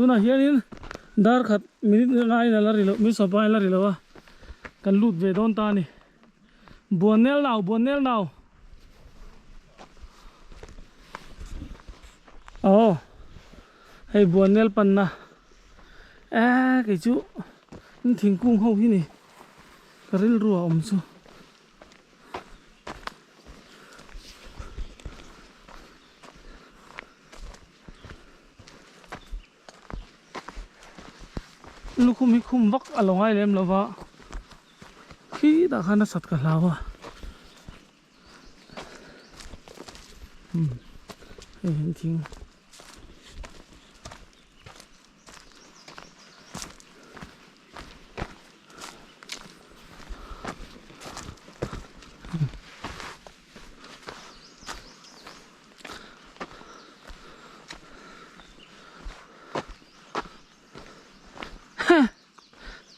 Tunah hianin dar khat minute ngaiin a la ri loh min sawpa a la ri lo a kan lut ve dawn ta a ni. Buannel nau Buannel nau aw hei Buannel panna eee kei chu thingkung ho hi ni ka rilru a awm chu. Lukhum hi khum vak a lo ngai lem lova khitah khan a sat ka hlau a umm hei an thing.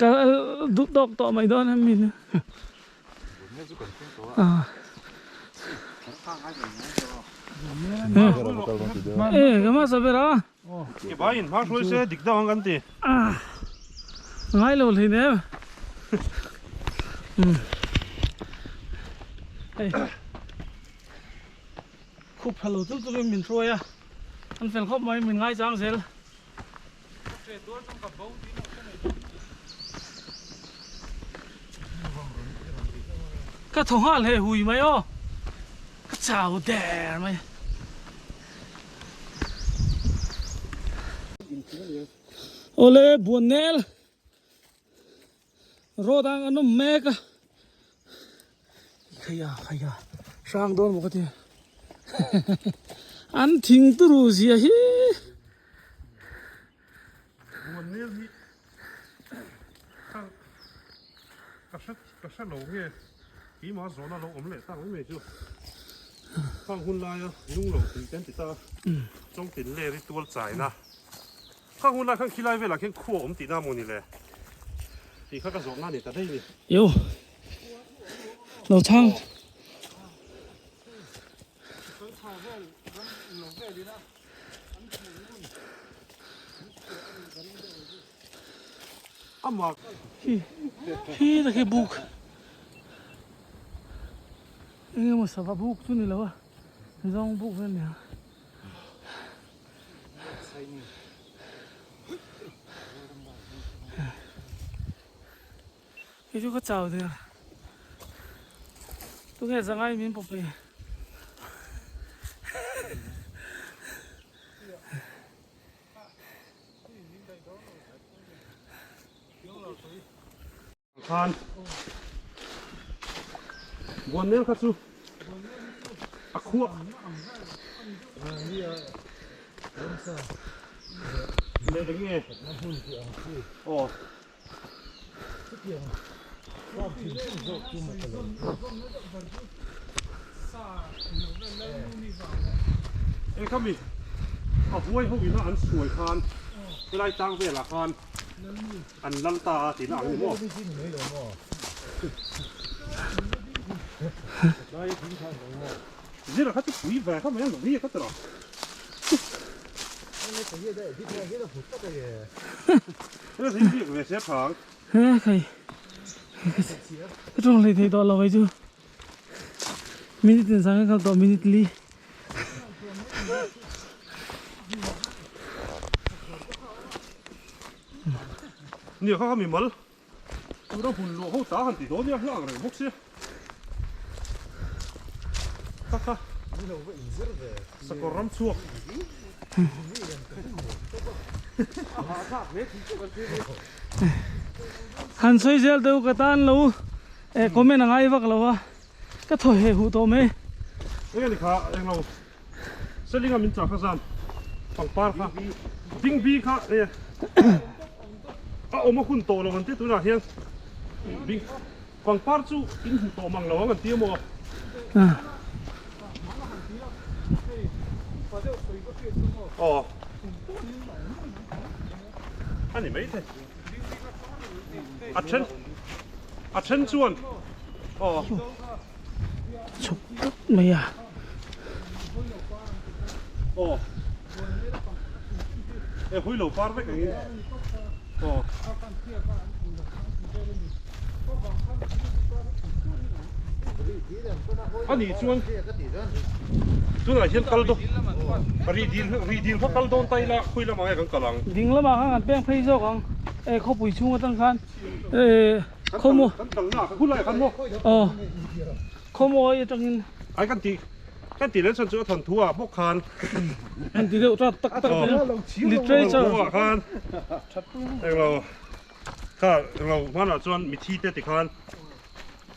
Ka duh tawk tawh mai dawn a mi e ka hmasa ber a Ke baiin hma hruai se dik deuh ang kan ti. Ngai lo hlei nem. Hei. Khup tha lo chu chuin min hruai a. An fel khawp mai min ngai chang zel. Ka thaw nghal he hui mai aw. Ka chau der mai. Awle Buannel road ang an awm mek a khaia khaia hrang dawn maw ka ti an thing turu zia hi. Buannel hi ka hre ka hre lo nge keimah zawhna lo awm leh tak mai mai chu khang hun laia lung lo tih te an ti ta a chawngtin ler hi tual chaina khang hun lai khan khilai velah khian khua awm tihna maw ni le tih kha ka zawhna a ni ta daih a ni. Yo lo chhang. Hi hi ta khi buk eng emaw sava buk chu ni lo a zawng buk vel nia hei chu ka chau der tunge zangai min pawp ei. Khan Buannel kha chu a khuah leh eng nge aw Eng kha mi a huai ho ina an suai khan helai tlang velah khan an lal ta a tihna ang ni maw? Zira kha chu pui ve kha mai a lo ni ka ti lo. He khai ka tawng hlei thei tawh lo kei chu minute in sang ka kal tawh minute li Nia kha kha mimal tura hun luah ho ta han ti dawn nia hlang reng bawk sia kha kha sakawr ram chhuak Han sawi zel deuh ka tan lo eh comment a ngai vak lo a ka thaw heh huh tawh mai. Eng ani kha eng lo seling a min chah kha zan pangpar kha dingbi kha e a awm a hun tawh lo an ti tunah hian bing pangpar chu in hmu tawh mang lo ang an ti amaw. Aw a ni mai thei a then a then chuan aw chhuk tlat mai a aw E hui lo par vek angin aw. Ani chuan tunah hian kal dawn ri dil ri dil kha kal dawn ta ila khawi lamah nge kan kal ang. Ding lamah khan kan peng phei zawk ang e khawpui chhung atang khan e khawmaw kan kalna kha khulai khan maw aw khawmawi atangin ai kan tih Kan tih leh chuan chu a thawnthu ah bawk khan an ti deuh tak tak tak literature ah khan englo kha englo hmanah chuan mithi te ti khan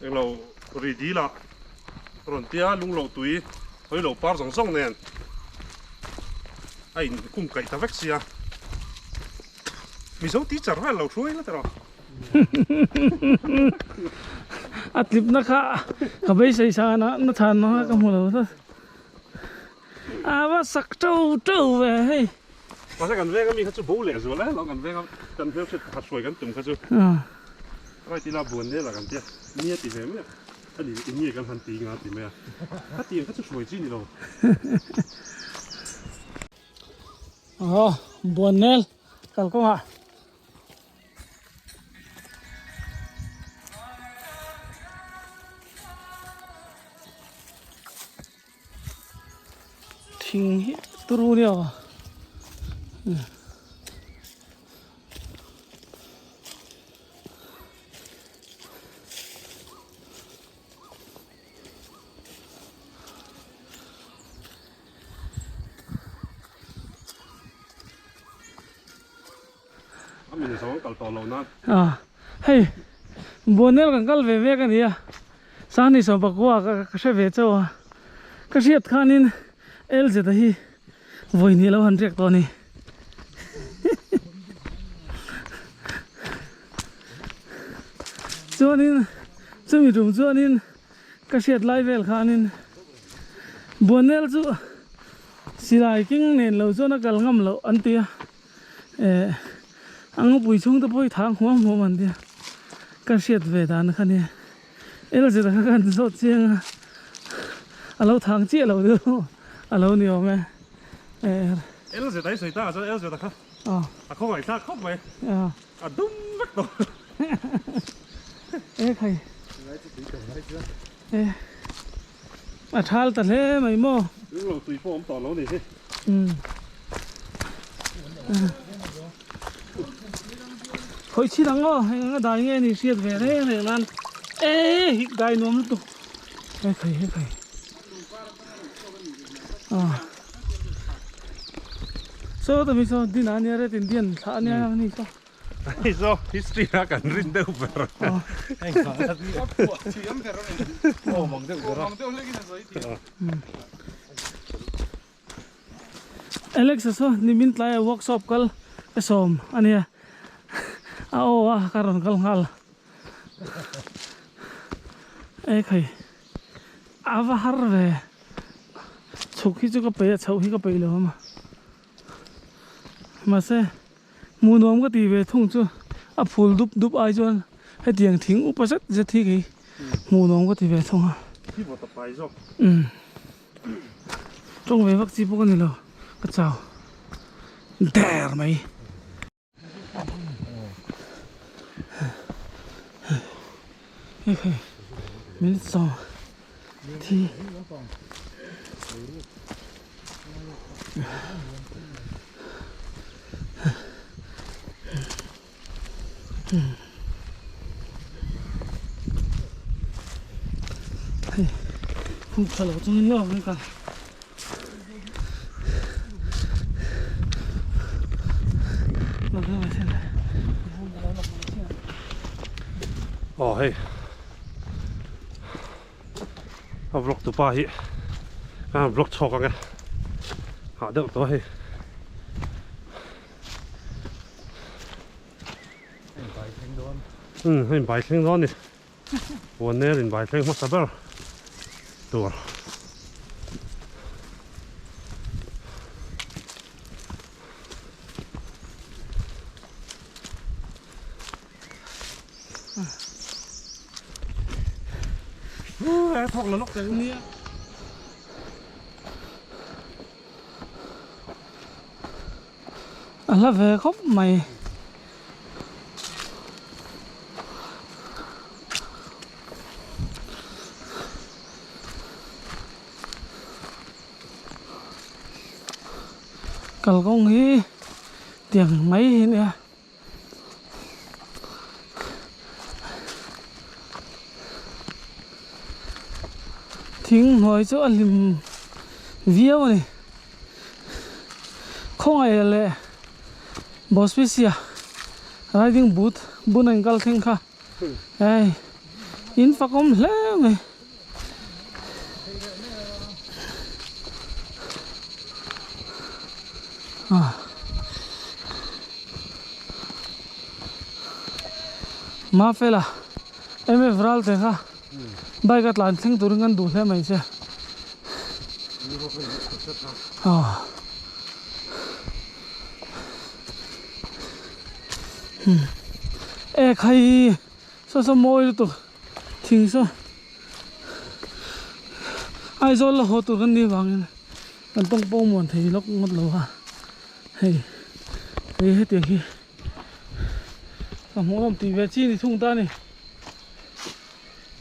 englo ri dil ah rawn tia lunglo tui hawi lo par zawng zawng nen a in kum kaih ta vek sia Mizo teacher vel lo hruai la tawh. A tlipna kha ka beisei sa na na chhan na ka hmu lo tlat. A va sak teuh teuh ve hei. Mahse kan veng ami kha chu bo leh zual e lo kan veng a kan hmelhriat pakhat hruai kan tum kha chu right ila buan nel ah kan tia nia ti ve mai a ani eng nge kan han ti nga ti mai a khatiang kha chu hruai chi ni lo. Aw buan nel kalkawngah. Thing hi turu nia aw. A hei Buanel kan kal ve mek a ni a Sani Sawmpakua ka hre ve chauh a ka hriat khanin LZ a hi vawi hnih lo han riak tawh a ni chuanin chumi tum chuanin ka hriat lai vel khanin Buanel chu silai keng nen lo chuan a kal ngam loh an ti a. Eh a ngawpui chhung te pawh hi thang huam huam an tia ka hriat ve dan kha nia LZ kha kan zawt chiang a a lo thang chiah lo deuh a lo ni awm e eh LZ a i sawi ta ah chuan LZ kha a khawngaih thlak khawp mai a dum vek tawh e khai e A thal ta hle mai maw? Ring lo tui pawh awm tawh lo ni hi. Khawi chhin ang aw, heng anga dai nge ni hriat ve reng reng nan e hik dai nuam lutuk. He khai he khai. Ah. So tami so din ania red Indian thla ania ni so. Hei zawk history a kan rin deuh ber. Alex a saw nimin tlaia workshop kal ka sawm a nia a aw a ka rawn kal nghal e khai a va har ve chhuk hi chu ka peih a chhoh hi ka peih lo a mahse Hmuh nuam ka tih ve thung chu a phul dup dup ai chuan hetiang thing upa zet zet hi kei hmuh nuam ka ti ve thung a. Umm tawng ve vak chi pawh ka ni lo ka chau der mai. Hei hei min sawm thi. Hei hmuh tha lo chungin lawk in kal. Aw hei a vlog tu pa hi a han vlog chhawk ang e hah deuh tawh hei umm hei bai thleng dawn a ni. Puan in bai thleng hmasa ber tur. Thawk la lawk teh nia. A hla ve khawp mai. Kalkawng hi tiang mai hi a nia. Thing hnuai chu a hlim viau a ni. Khawngaih leh Bospisia riding boot bun a inkal thleng kha hei in fakawm hle mai. Mafela MF Ralte kha bike a tlan thleng turin kan duh hle mai che. E khai saw saw mawi lutuk thing saw Aizawl la haw tur kan nih vangin kan tawng pawh muan thei lawk ngawt lo a hei hei hetiang hi ka hmuh nawm tih ve chi ni thung ta a ni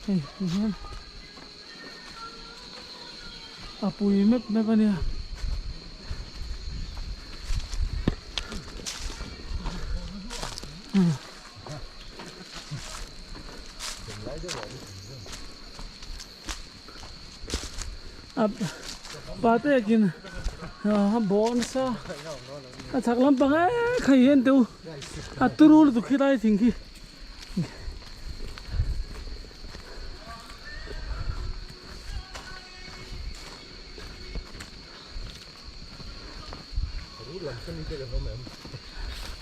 hei tihian a pui mep mep a nia. A pate kin a bawh nasa a chhak lampang e khai hian teu a turu lutuk khi lai thing khi.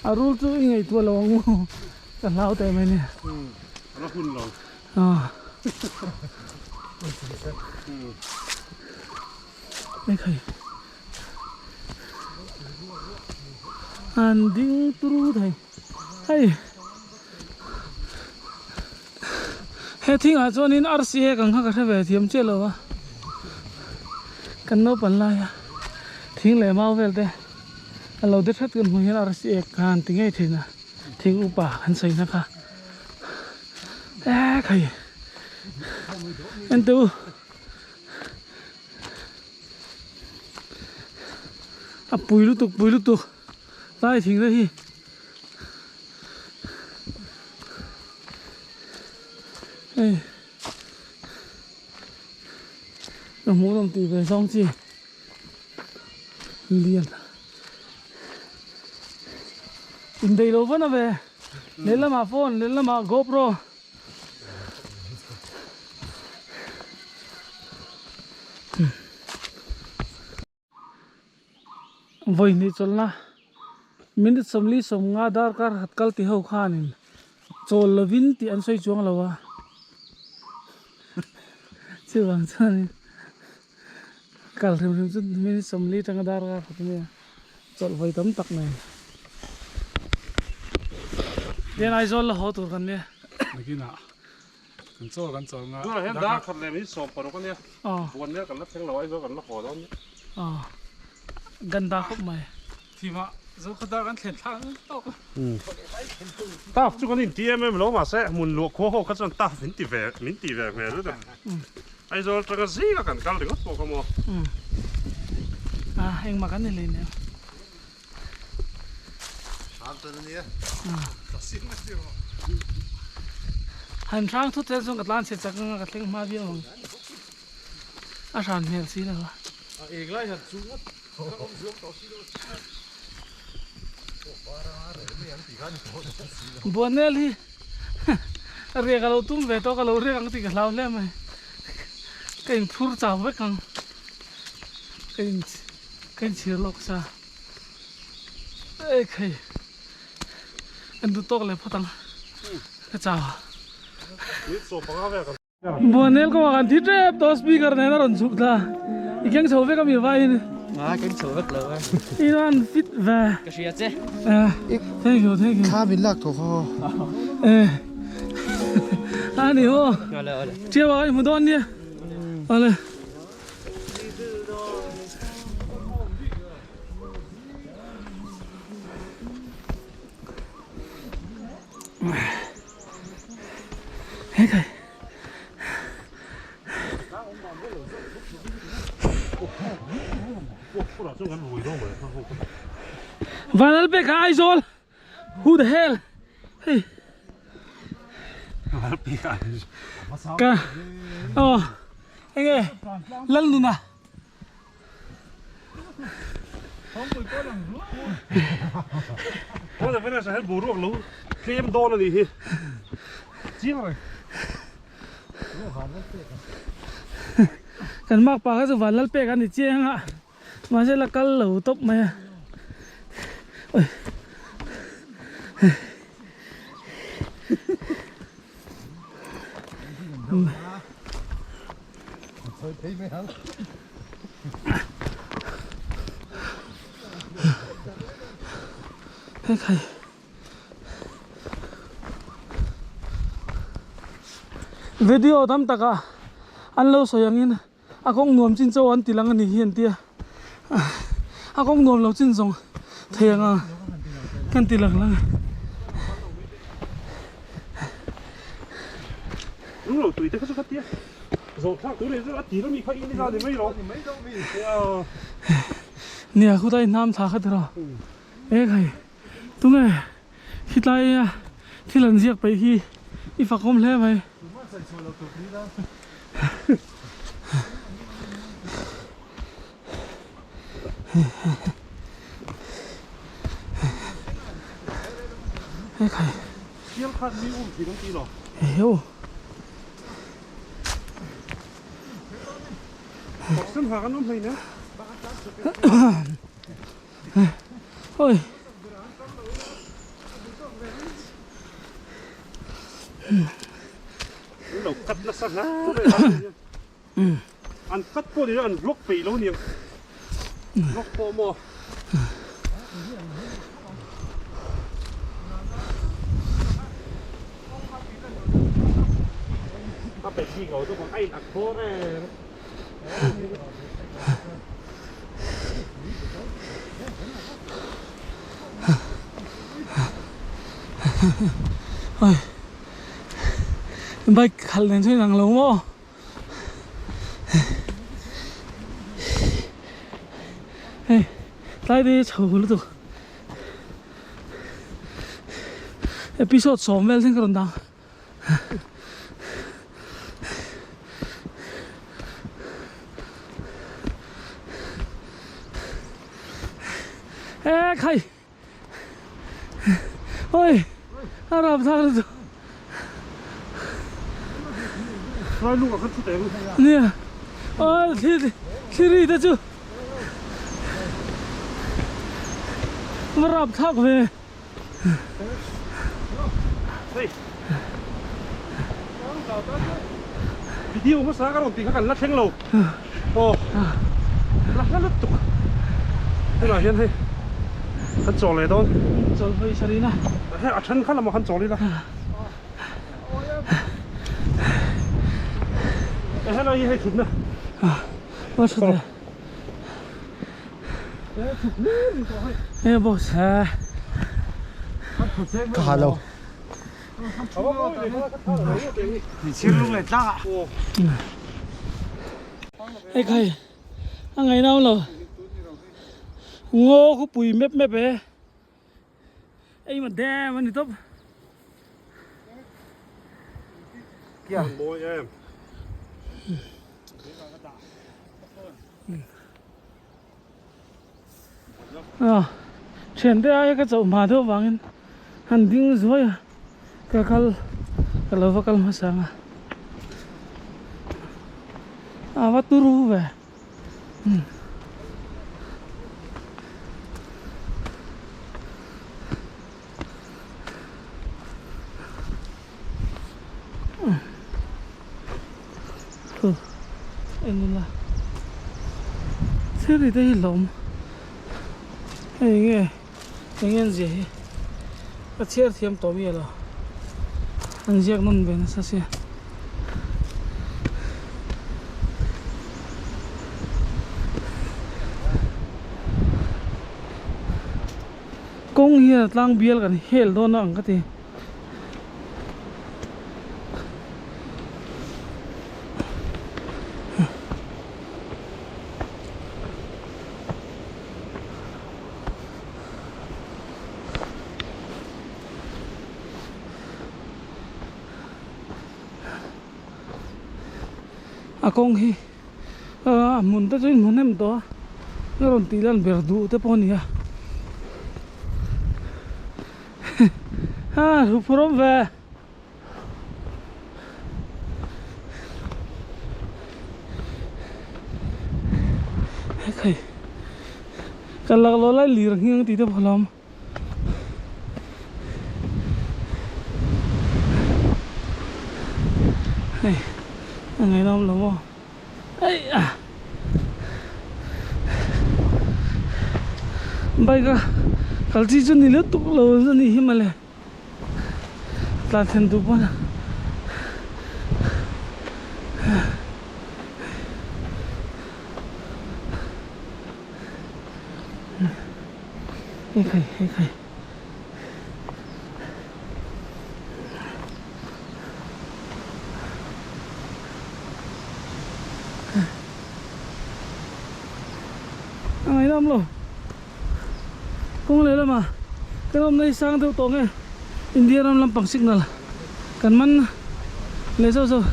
A rul chu i ngaihtuah lo ang u ka hlau teh mai nia. A la hun lo. Ekhai an ding turu thei hei he thingah chuanin rca kang kha ka hre ve thiam chiah lo a kan naupang laia thing leh mau vel te a lo de that kan hmuh hian rca khan ti ngei thin a thing upa an sawi na kha. E khai en tu a pui lutuk pui lutuk lai thing te hi hei ka hmuh nawm tih ve zawng chi lian indaih lo vana ve. Lehlamah phone lehlamah GoPro. Vawi hnih chawlhna minute sawmli sawmnga darkar khat kal ti ho khanin chawl lovin tih an sawi chuang lo a chuvang chuanin kal hrim hrim chu minute sawmli atanga darkar khat ania. Chawlh vawi tam tak nen Tian Aizawl la haw tur kan nia. Nakinah kan chawl kan chawl nga. Tunah hian dar khat leh min sawm paruk ania. Buan nia kan la thleng lo Aizawl kan la haw dawn nia. Ganda khawp mai. Thimah Zokhawt dar kan thlen thlak ang tawk. Taf chu kan inti em em lo mahse hmun luah khua ho kha chuan taf min ti ve min ti ve hmel lutuk. Aizawl atanga zinga kan kal ringawt pawh kha maw. A engmah kan ni leh nen. Hrang chuan ania. Han hrang thut zel chuan ka tlan chhe chak anga ka thleng hma viau ang. A hran hmel si lo a. A eng lai han chu ngawt ka awm zuam tawh si lo. Buanel hi riak a lo tum ve tawh ka lo riak ang tih ka hlau hle mai ka inphur chau vek ang ka in ka inchhir lawk sa ekhei kan duh tawk leh phawt ang ka chau. Buanel kawngah kan thi tep tawh speaker nen a rawn chhuk thla i keng chho vek ami vaiin a keng chho vek lo a i rawn fit ve ka hria che thank you thank you thla min lak tawh kha eh a ni ho ale ale chiawa i hmu dawn nia ale He khai. Vanal pe kha Aizawl. Who the hell? Hey. Ka. Oh. Enge. Lalnuna. Tlem dawn a nih hi. Chiang reng. Kan mak pa kha chu van lal pek a ni chiang a mahse la kal lo tawp mai a oi Hei khai. Video tam taka an lo sawi angin a kawng nuam chin chaw an ti lang a ni hi an tia a kawng nuam lo chin zawng thei anga kan ti lang lang. Lung lo tui te kha chu kha tia zawh thlak tur leh chu a tir ami kha in ni mai lo. Nia khutai hnam thla kha tiraw e khai. Tunge khitlai thil an ziak peih hi i fakawm hle mai. Hei khai. Siam khan mi um thin an ti lo. Eho. Sen ha kan awm hlein e. Oi. Lo cut nasa hla an cut pawh ni an vlog peih lo niang vlog pawh maw a peih bik lo chu a in ak thaw reng. Oi bike khalh nen chuan inang lo maw hei tlai te hi chho lutuk episode sawm vel thleng ka rawn dang. E khai ôi a rap thak lu chu Rai lung a khan thu teng nia ôi thli thli ri te chu va rap thak ve. Video hmasa ka rawn tih kha kan la thleng lo aw la hla lutuk tunah hian hei kan chawl leh dawn chawl vawi sarina hei a then kha lamah khan chawl ila e helai hi hei thutna va thut e boss Ka ha lo. Hei khai a ngaih nau lo ngaw khu pui mep mep e ei mà dam a ni tawp. Mawi em. A thian te aia ka chauh hma deuh vangin han ding zuai a ka kal ka lo va kal hmasa ang a a va turu ve. Engla thil ri te hi hlawm hei enge enge an ziah hi ka chhiar thiam tawh mi alo an ziak nawn ve nasa sia. Kawng hian a tlang bial kan hel dawn a ang ka ti. A kawng hi a hmun te chu in hmu hnem tawh a a rawn tih lan ber duh te pawh a ni a ha thu phur awm ve. Hekhai ka lak loh lai lir nghing tih te pawh a lo awm. Hei a ngaihnawm lo maw ei a bike a kal chi chu ni lutuk lo a nih hi mawle tlan thlen duh pawn Hei khai hei khai A ngaihnawm lo kawng leh lamah kan awmna hi sang deuh tawh nge India ram lampang signal kan man leh zauh zauh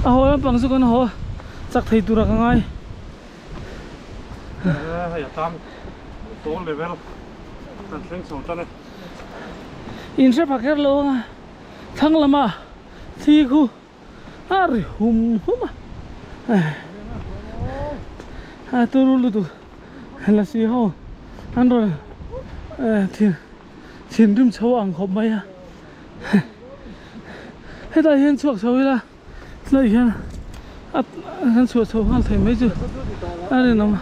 a haw lampang chu kan haw chak thei tura ka ngai. Hei a tang tall level kan thleng chho tan e. In hre phak her lo anga thlang lama thi khu a ri hum hum a a turu lutuk lasi ho an rawn thin thinrim chho ang khawp mai a hetah hian chhuak chho ila. Tlai hian a kan chhuah chho nghal thei mai chu a rinawm a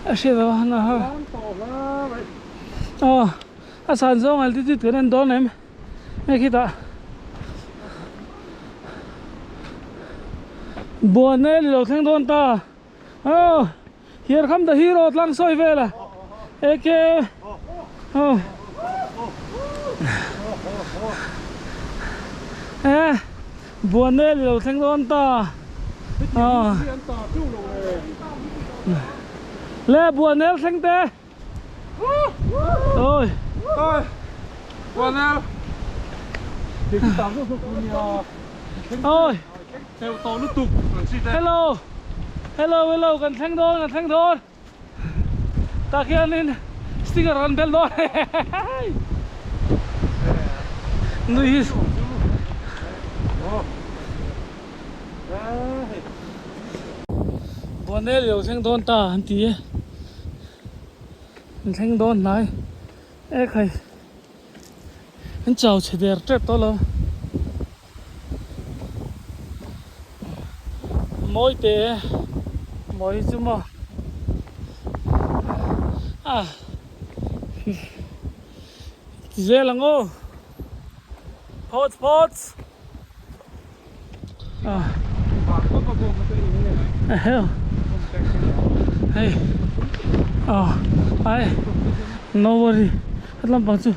A hriat a han a ha aw a san zawng altitude kan en dawn em hei khitah buan e lo thleng dawn ta aw here come the hero tlang sawi vel a eke aw e buan e lo thleng dawn ta aw le buan el thleng te ôi buan el ôi hello hello hello kan thleng dawn kan thleng dawn tah khianin sticker kan bel dawn nui hi Buanel i lo thleng dawn ta an ti e an thleng dawn hnai e khai an chau chhe der tep tawh lo mawi te mawi chu maw a ti zel ang aw phawt phawt Hei aw ai no worry he lampang chu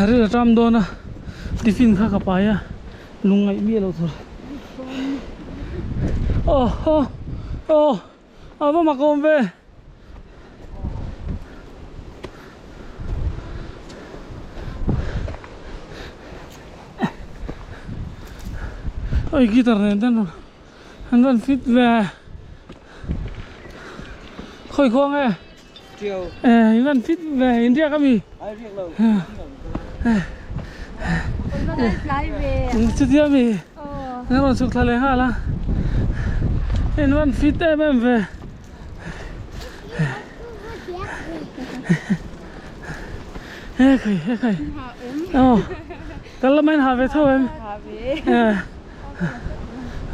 ril a ṭam dawn a tiffin kha ka pai a lung ngaih miah loh tur aw aw aw a va mak awm ve. Oi guitar nen ten rawn an rawn fit ve khawi khaw nge eh in rawn fit ve in riak ami chutia mi an rawn chhuk thla leh nghal a in rawn fit em em ve. He khai he khai aw kal lamah in ha ve tho em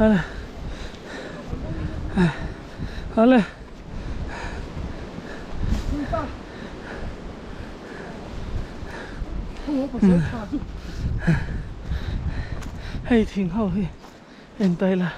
ale ale hei thing ho hi en ta ila.